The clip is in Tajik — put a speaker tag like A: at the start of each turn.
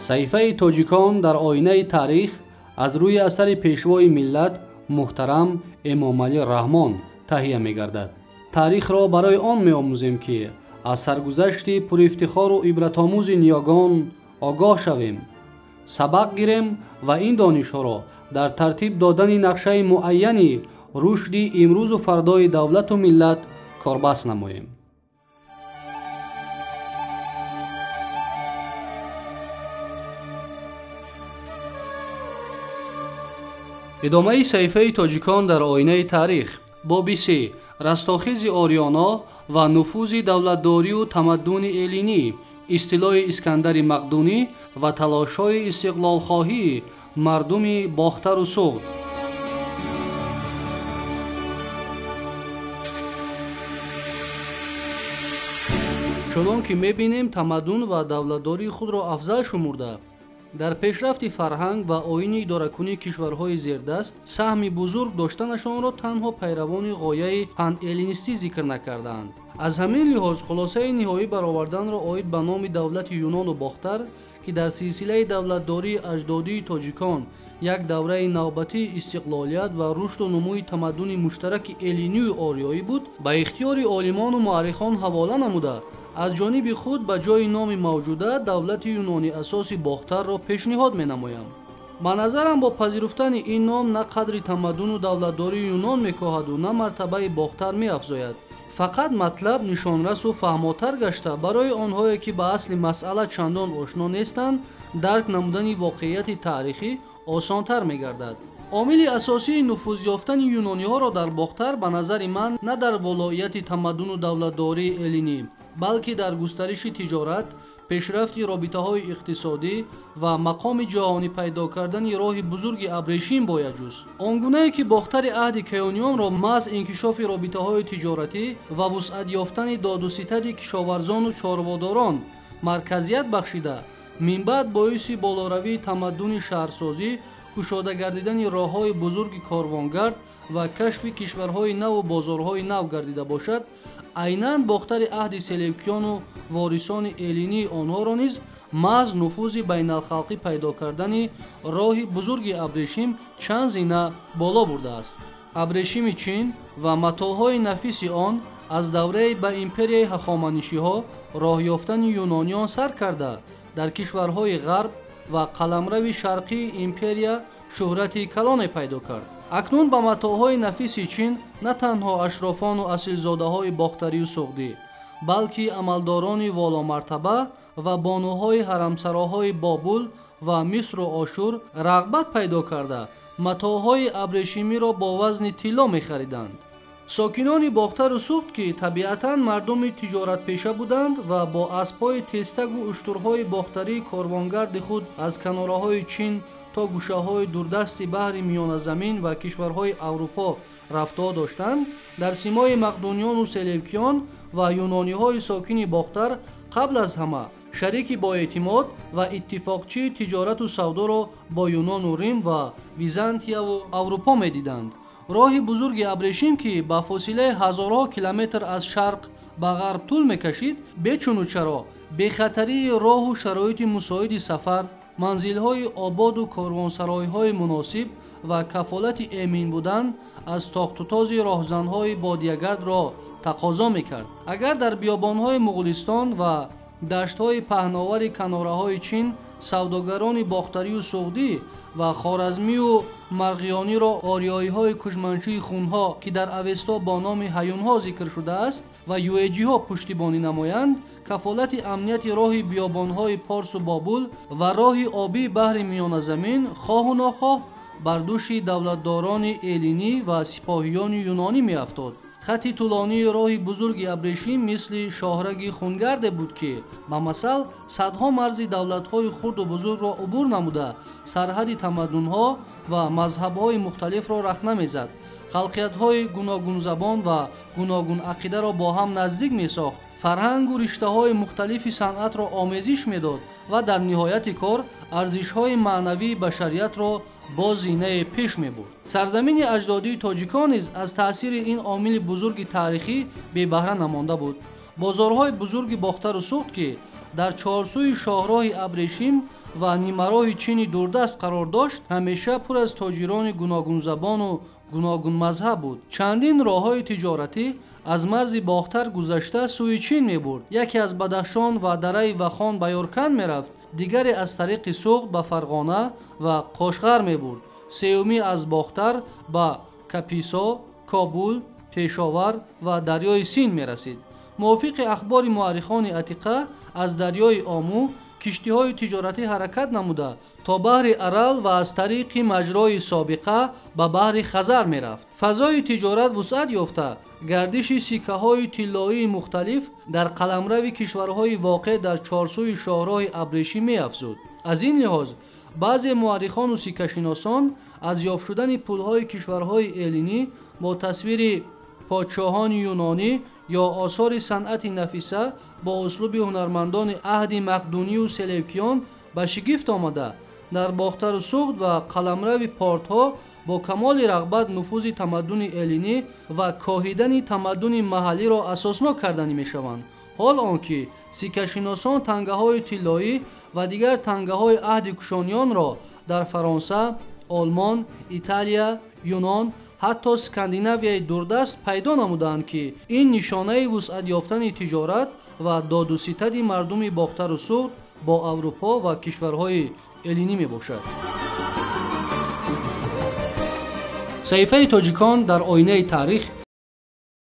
A: Саҳифаи тоҷикон дар оинаи таърих аз рӯи асари пешвои миллат муҳтарам Эмомалӣ Раҳмон таҳия мегардад. Таърихро барои он меомӯзем, ки аз саргузашти пурифтихору ибратомӯзи ниёгон огоҳ шавем, сабақ гирем ва ин донишҳоро дар тартиб додани нақшаи муайяни рушди имрӯзу фардои давлату миллат корбаст намоем. Идомаи саҳифаи тоҷикон дар оинаи таърих. Боби се: растохези ориёно ва нуфузи давлатдорию тамаддуни эллинӣ, истилои Искандари Мақдунӣ ва талошҳои истиқлолхоҳии мардуми Бохтару Суғд. Чунон ки мебинем, тамаддун ва давлатдории худро афзал шумурда, дар пешрафти фарҳанг ва оини идоракунии кишварҳои зердаст саҳми бузург доштанашонро танҳо пайравони ғояи панэллинистӣ зикр накардаанд. Аз ҳамин лиҳоз хулосаи ниҳоӣ бароварданро оид ба номи давлати Юнону Бохтар, ки дар силсилаи давлатдории аҷдодии тоҷикон як давраи навбатии истиқлолият ва рушду нумӯи тамаддуни муштараки эллинию ориёӣ буд, ба ихтиёри олимону муаррихон ҳавола намуда, аз ҷониби худ ба ҷои номи мавҷуда давлати юнони асоси Бохтарро пешниҳод менамоям. Ба назарам, бо пазируфтани ин ном на қадри тамаддуну давлатдории Юнон мекоҳаду на мартабаи Бохтар меафзояд. Фақат матлаб нишонрасу фаҳмотар гашта, барои онҳое ки ба асли масъала чандон ошно нестанд, дарк намудани воқеияти таърихӣ осонтар мегардад. Омили асосии нуфуз ёфтани юнониҳоро дар Бохтар ба назари ман на дар волоияти тамаддуну давлатдории эллинӣ, балки дар густариши тиҷорат, пешрафти робитаҳои иқтисодӣ ва мақоми ҷаҳонӣ пайдо кардани роҳи бузурги абрешим бояд ҷуст. Он гунае ки Бохтари аҳди каёниёнро маҳз инкишофи робитаҳои тиҷоратӣ ва вусъат ёфтани додуситади кишоварзону чорводорон марказият бахшида, минбаъд боиси болоравии тамаддуни шаҳрсозӣ, кушода гардидани роҳҳои бузурги корвонгард ва кашфи кишварҳои наву бозорҳои нав гардида бошад, айнан Бохтари аҳди селевкиёну ворисони эллинии онҳоро низ маҳз нуфузи байналхалқӣ пайдо кардани роҳи бузурги абрешим чанд зина боло бурдааст. Абрешими Чин ва матоъҳои нафиси он аз давраи ба империяи ҳахоманишиҳо роҳ ёфтани юнониён сар карда, дар кишварҳои ғарб ва қаламрави шарқии империя шӯҳрати калоне пайдо кард. Акнун ба матоъҳои нафиси Чин на танҳо ашрофону асилзодаҳои бохтарию суғдӣ, балки амалдорони воломартаба ва бонуҳои ҳарамсароҳои Бобул ва Мисру Ошур рағбат пайдо карда, матоъҳои абрешимиро бо вазни тилло мехариданд. Сокинони Бохтару Суғд, ки табиатан мардуми тиҷоратпеша буданд ва бо аспҳои тезтагу уштурҳои бохтарии корвонгарди худ аз канораҳои Чин то гӯшаҳои дурдасти баҳри Миёназамин ва кишварҳои Аврупо рафтуо доштанд, дар симои мақдуниёну селевкиён ва юнониҳои сокини Бохтар қабл аз ҳама шарики боэътимод ва иттифоқчии тиҷорату савдоро бо Юнону Рим ва Византияву Аврупо медиданд. Роҳи бузурги абрешим, ки ба фосилаи ҳазорҳо километр аз шарқ ба ғарб тӯл мекашид, бечуну чаро бехатарии роҳу шароити мусоиди сафар, манзилҳои ободу корвонсаройҳои муносиб ва кафолати эмин будан аз тохтутози роҳзанҳои бодиягардро тақозо мекард. Агар дар биёбонҳои Муғулистон ва даштҳои паҳновари канораҳои Чин савдогарони бохтарию суғдӣ ва хоразмию марғиёниро ориёиҳои кушманчии хунҳо, ки дар Авесто бо номи ҳаюнҳо зикр шудааст, ва юэҷиҳо пуштибонӣ намоянд, кафолати амнияти роҳи биёбонҳои Порсу Бобул ва роҳи обии баҳри Миёназамин хоҳу нохоҳ бар дӯши давлатдорони эллинӣ ва сипоҳиёни юнонӣ меафтод. Хати тӯлонии роҳи бузурги абрешим мисли шоҳраги хунгарде буд, ки ба масал садҳо марзи давлатҳои хурду бузургро убур намуда, сарҳади тамаддунҳо ва мазҳабҳои мухталифро рахна мезад, халқиятҳои гуногунзабон ва гуногунақидаро бо ҳам наздик месохт, фарҳангу риштаҳои мухталифи санъатро омезиш медод ва дар ниҳояти кор арзишҳои маънавии башариятро бо зинае пеш мебурд. Сарзамини аҷдодии тоҷикон низ аз таъсири ин омили бузурги таърихӣ бебаҳра намонда буд. Бозорҳои бузурги Бохтару Суғд, ки дар чорсӯи шоҳроҳи Абрешим ва нимароҳи Чини дурдаст қарор дошт, ҳамеша пур аз тоҷирони гуногунзабону гуногунмазҳаб буд. Чандин роҳҳои тиҷоратӣ аз марзи Бохтар гузашта сӯи Чин мебурд. Яке аз Бадахшон ва дараи Вахон ба Ёрканд мерафт, дигаре аз тариқи Суғд ба Фарғона ва Қошғар мебурд, сеюмӣ аз Бохтар ба Каписо, Кобул, Пешовар ва дарёи Син мерасид. Мувофиқи ахбори муаррихони атиқа, аз дарёи Ому киштиҳои тиҷоратӣ ҳаракат намуда то баҳри Арал ва аз тариқи маҷрои собиқа ба баҳри Хазар мерафт. Фазои тиҷорат вусъат ёфта, гардиши сиккаҳои тиллоии мухталиф дар қаламрави кишварҳои воқеъ дар чорсӯи шоҳроҳи Абрешим меафзуд. Аз ин лиҳоз баъзе муаррихону сиккашиносон аз ёфт шудани пулҳои кишварҳои эллинӣ бо тасвири подшоҳони юнонӣ ё осори санъати нафиса бо услуби ҳунармандони аҳди мақдунию селевкиён ба шигифт омада, дар Бохтару Суғд ва қаламрави портҳо бо камоли рағбат нуфузи тамаддуни эллинӣ ва коҳидани тамаддуни маҳаллиро асоснок карданӣ мешаванд. Ҳол он ки сиккашиносон тангаҳои тиллоӣ ва дигар тангаҳои аҳди кушониёнро дар Фаронса, Олмон, Италия, Юнон, ҳатто Скандинавияи дурдаст пайдо намуданд, ки ин нишонаи вусъат ёфтани тиҷорат ва додуситади мардуми Бохтару Суғд бо Аврупо ва кишварҳои эллинӣ мебошад. Саҳифаи тоҷикон дар оинаи таърих